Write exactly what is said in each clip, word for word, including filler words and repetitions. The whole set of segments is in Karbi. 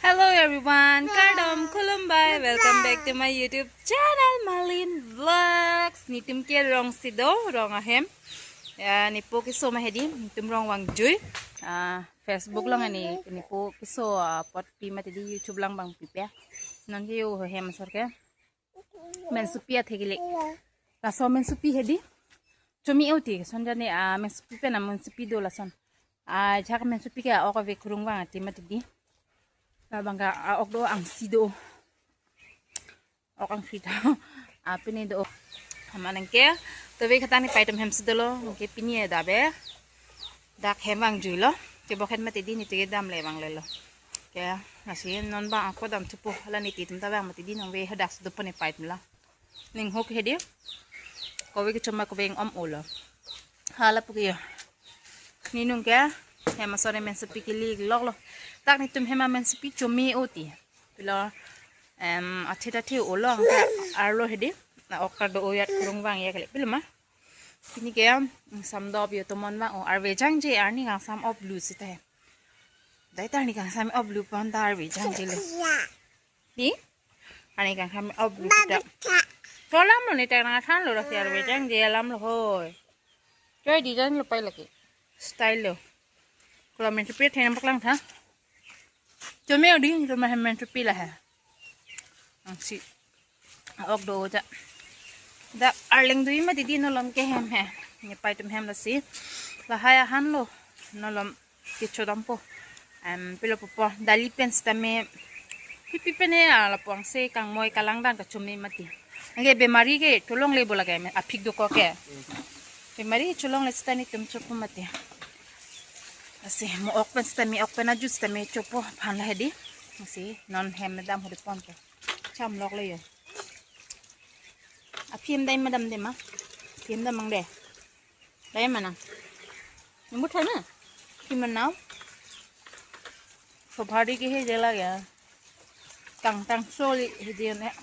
Hello everyone, kardom, khulumbai. Welcome back to my YouTube channel, Malin Vlogs. Netum ke rong si do, rong ahem. Ya, nepo keso ma hedi, netum rong vangjui. Ah, Facebook along ani, nepo keso, ah, apot pi mati di YouTube along bang pipe. Non ke yo hem asor ke. Mensopi athekele. Laso mensopi hedi. Chomi oti, son jane, ah, mensopi pen a mensopi do lason. Ah, jak mensopi ke ok ave kurung vang ati mati di. Labang ke, ah, ok do angsi do. Ok angsi do. Ah, pini do. Amanang ke. Tobe kata ni paitum hem si dolo. Ke pini ya dabe. Dak hem vangjui lo. Ke bokhen mati di netum ke dam le vang le lo. Ke, lasi non bang ako dam thupo. Hala netum ta bang mati di nang ve hadak si do pone paitum la. Ning hok hedi. Kove ke choma kove ong om olo. Hala puke yo. Ninung ke. Hem asor mensopi kili lok lo. Dak netum hem mensopi chomi oti. Pilo, em, athe ta the olo angke arlo hedi. Na ok ta do oyat kurung vang ya kele. Pilo ma. Pini ke, em, samdop yo tomon vang o arve jangje arni kangsam op lu sita he. Dai ta arni kangsam op lu pon ta arve jangje le. Di? Arni kangsam op lu sita. Cholam lo ni ta nang than lo ra si arve jangje alam lo hoi. Choi design lo pai lagi. Style lo. Kalau mensopi the nampak lang tha. Chomi odi, chomi hem mensopi la he. Angsi. Ok do ja. Dak arleng dui mati di nolom ke hem he. Ni paitum hem lasi. Lahai ahan lo. Nolom kecho dampo. Em, pilo popo. Dali pen sitame. Pipi pen he, ah, lapu angse kangmoi kalangdang kachomi mati. Anke bemari ke cholongle bo lake, aphik dokok ke. Bemari cholongle sita netum chopo mati. Lasi mo ok pen sitame, ok pen aju sitame chopo aphan la hedi. Lasi non hem dam hori ponpo. Cham lok le yo. Aphi hem dai ma dam de ma. Aphi hem dam mang de. Dai ma nang. Nemu thana. Aphi ma nau. Sobhari ke he jela ya. Tang tang soli he dia ne.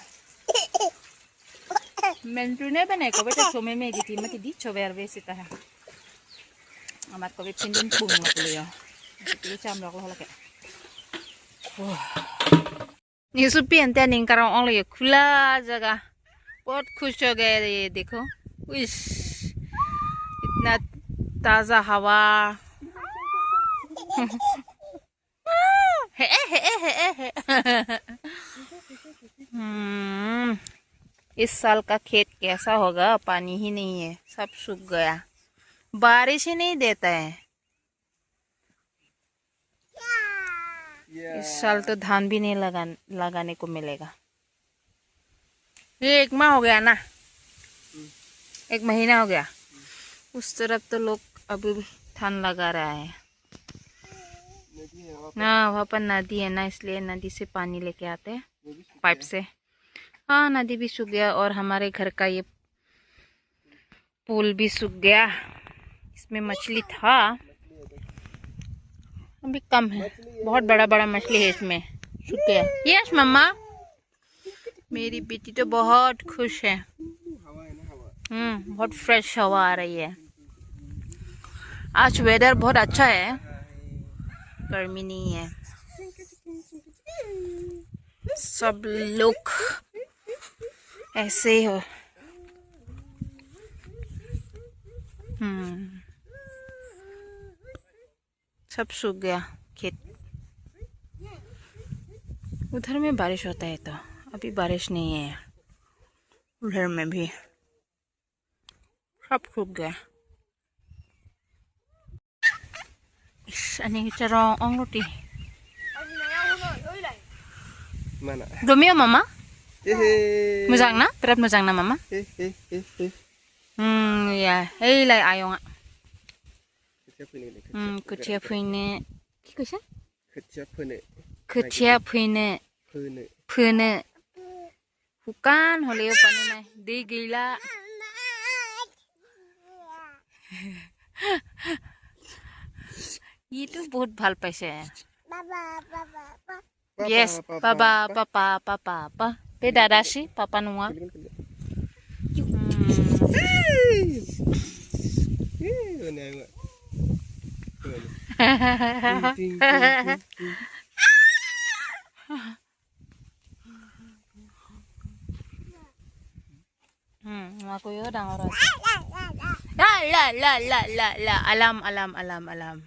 Mentu ne bene ko beta chome me giti mati di chover ve sita ha. Amat ko be pindin pung lo yo. Itu cham lok lo lake. Wah. Netum pi ante ning karong ong lo ye khula jaga. बहुत खुश हो गया ये देखो। उइश, इतना ताजा हवा। हे, हे, हे, हे, हे। हम्म, इस साल का खेत कैसा होगा, पानी ही नहीं है, सब सूख गया, बारिश ही नहीं देता है। इस साल तो धान भी नहीं लगा, लगाने को मिलेगा। ये एक माह हो गया ना, एक महीना हो गया। उस तरफ तो लोग अभी भी धान लगा रहा है। नदी है वहाँ पर। ना, वहाँ पर नदी है ना, इसलिए नदी से पानी लेके आते हैं, वो भी सूख पाइप गया। से। हाँ, नदी भी सूख गया और हमारे घर का ये पुल भी सूख गया। इसमें मछली था, अभी कम है। बहुत बड़ा बड़ा मछली है इसमें, सूख गया। यस मम्मा, मेरी बेटी तो बहुत खुश है। हम्म, बहुत फ्रेश हवा आ रही है। आज वेदर बहुत अच्छा है, गर्मी नहीं है। सब लोग ऐसे ही हो। हम्म, सब सूख गया खेत। उधर में बारिश होता है तो, अभी बारिश नहीं है उधर में भी। Sap sugya. Is, ani charong ong roti. Mana? Domi o mama? Hehe. Mujang na? Berat mujang na mama? Hehe, hehe. Hmm, ya. Hei lai ayong a. Kuthia phuine, hmm, kuthia phuine. Ki koise? Kuthia phuine. Kuthia phuine. Phuine. Phuine. শুকান হ'লেও পানী নাই, দি গিলা। ইটো বহুত ভাল পাইছে। Yes, papa, papa, papa, papa. Pe dada si, papa nua. Hmm. Ting, ting, ting, ting. Hmm, aku yo dangor ase. La, la, la, la, la, la. Alarm, alarm, alarm, alarm.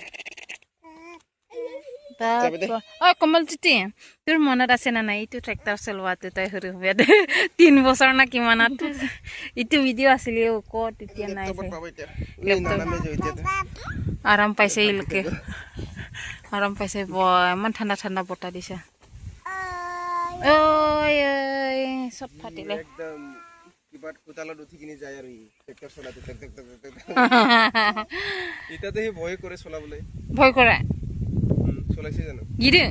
Siapa deh? Baba. Oh, Komal Titi. Tur monat ase na nai, itu tractor solva tu tai huru bet. Tin bosor na kiman atu. Itu video asli ko Titi nai laptop se. Apa itu? Laptop. Ini nanam aja itu. Aram paise ilke. Aram paise bo, man thanda thanda bota dise. Oi, oi, sot phatile. একদম কিবা কোদালত উঠি কিনি যায় আৰু ই, tractor চলাটো, টেক, টেক, টেক, টেক, টেক। এতিয়াতো সি ভয় কৰে চলাবলৈ। ভয় কৰে? উম, চলাইছে জানো? গিৰে।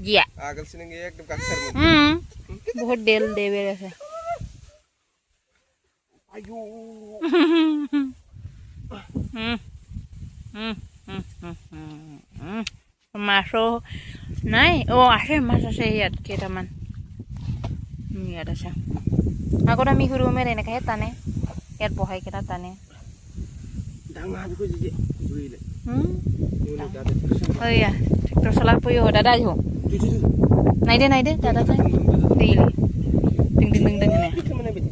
গিয়া। আগল চিনেঙে একদম কাষৰ মানুহ। উম। বহুত ডেল ডেবেল আছে। আয়ো। উম। উম, উম, উম, উম, উম। মাছো নাই। অ, আছে, মাছ আছে ইয়াত কেইটামান। উম, ইয়াত আছে। আগত আমি সৰু মেৰে এনেকেহে টানে। ইয়াত বহাই কেনে টানে। ডাঙৰ হাবিকৈ যদি ধৰিলে। হুম? ধৰিলে তাতে। অ, ইয়া। ট্ৰেক্টৰ চলাৰ পইও দাদা আহিব। নাই দে, নাই দে, দাদা নাই। দেইলি। টিং, টিং, টিং, টিং, এনে। পিছে মানে বেটি।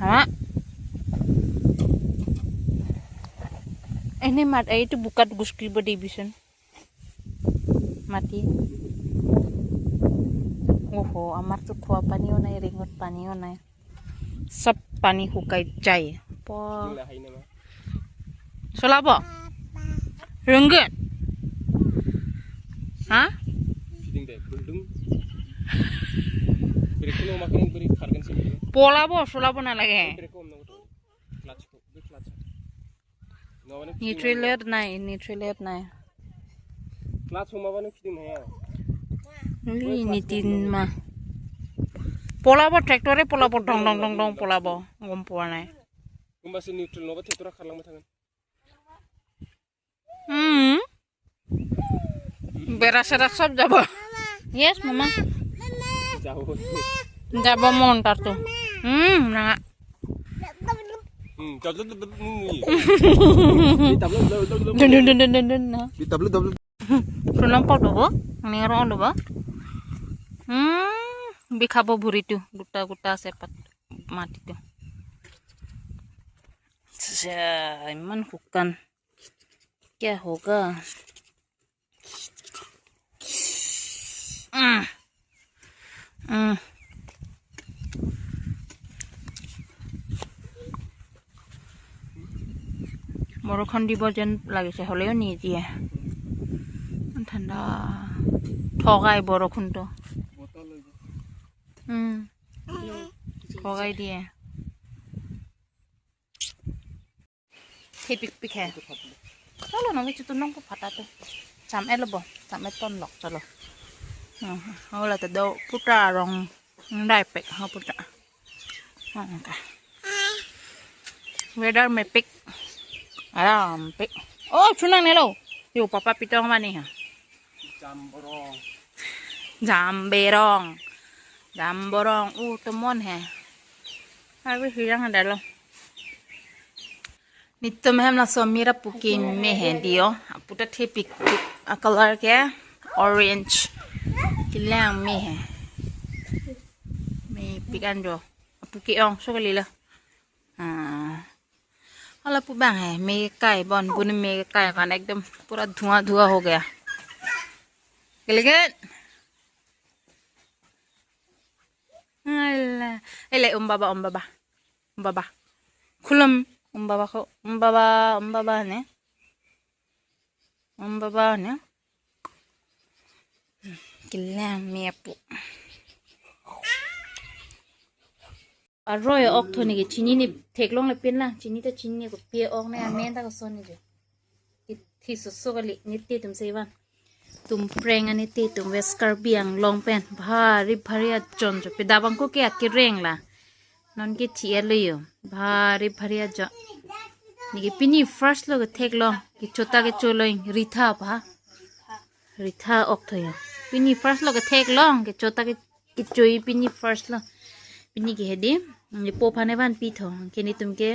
হা? এনে মাত, এইটো বোকাত গুচ কৰিব দিবিচোন। মাটি। অহ, আমাৰতো খোৱা পানীও নাই, ৰিঙত পানীও নাই। সব পানী শুকাই যায়। প- চলাব? ৰংগে? হা? পলাব, চলাব নালাগে। নিউট্ৰেলত নাই, নিউট্ৰেলত নাই। ক্লাছ সোমাবানো কি দিম হে? ই নিতিন মা। পলাব, ট্ৰেক্টৰে পলাব, ডং ডং ডং ডং পলাব। গম পোৱা নাই। কোনোবা সি নিউট্ৰেল নবা ট্ৰেক্টৰ খালাং থাকেন। উম। বেৰা চেৰা সব যাব। য়েছ, মামা। যাব। যাব মন তাতো। উম, না। Hmm, tablet, tablet, hmm. Di tablet, tablet, tablet. Dun, dun, dun, dun, dun, dun, no. Di tablet, tablet. Sulom pot dobo, nero dobo. Hmm, bikhabo bhuri tu, guta guta sepat mati tu. Sa, iman hukan. Kya hoga? উম। উম। বৰষুণ দিব যেন লাগিছে, হ'লেও নিদিয়ে। ঠাণ্ডা। ঠগাই বৰষুণটো। উম। ঠগাই দিয়ে। Thepikpik he. Cholo, nang chutu nong ko phata to. Cham elo bo, cham eton lok cholo. Hmm, hola to do puta rong dai pek ha puta. Hmm, ka. Weather mepik. Arampik. Oh, chunang nelo. Yo, papa pitong mani ha. Jamborong. Jamberong. Jamborong. Uh, temon he. Abi hirang ada lo. Nitum hem laso mira puki me he dio. Aputa thepikpik. A color ke orange. Kelang me he. Mepik an jo. Puki ong so kali lo. Ah. Hala pu bang he, me kai bon, bun me kai kan ekdom pura dhua dhua ho gaya. Geleget. Hala. Ele, um baba, um baba. Um baba. Khulum, um baba ko, um baba, um baba ne. Um baba ne. Kelang me apu. Aroi ok thoni ke chini ni theklong le pin lang, chini ta chini ko pie ok ne amen ta ko son ni je. Ki thi so so kali ni te tum sei van. Tum preng ani te tum West Karbi Anglong pen bhari bhari ajon jo pe dabang ko ke akireng la. Non ke thi alo yo. Bhari bhari ajon. Ni ke pini first lo ke theklong ke chota ke cholo ing ritha pa. Ritha ok thoya. Pini first lo ke theklong ke chota ke kechoi pini first lo. Pini ke hedi. Ni po phane van pi tho. Ke nitum ke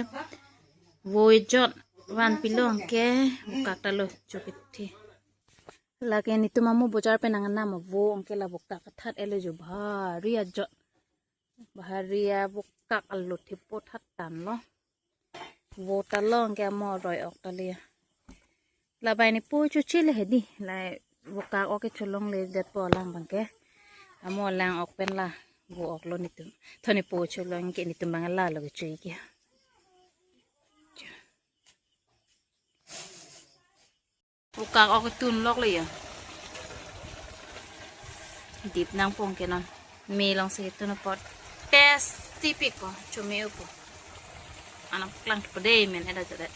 voi jot van pilong ke kakta lo chokit the. Lake netum amo bojar pen nang nam avo anke la vokak athat ele jo bhari ajot. Bhari avokak alo thipo thattan lo. Vo ta lo anke amo roi ok ta le. Labang ne po choche le hedi. La vokak ok ke cholongledetpo alang abangke. Amo alang ok pen la vo ok lo netum. Tho ne po cholong ke netum abang la lo ke chui ke. Vokak ok tun lok le ya. Dip nangpo ke non. Me along si tun apot. Tasty pik ko, chome upo. Anak klang pede men heda jore.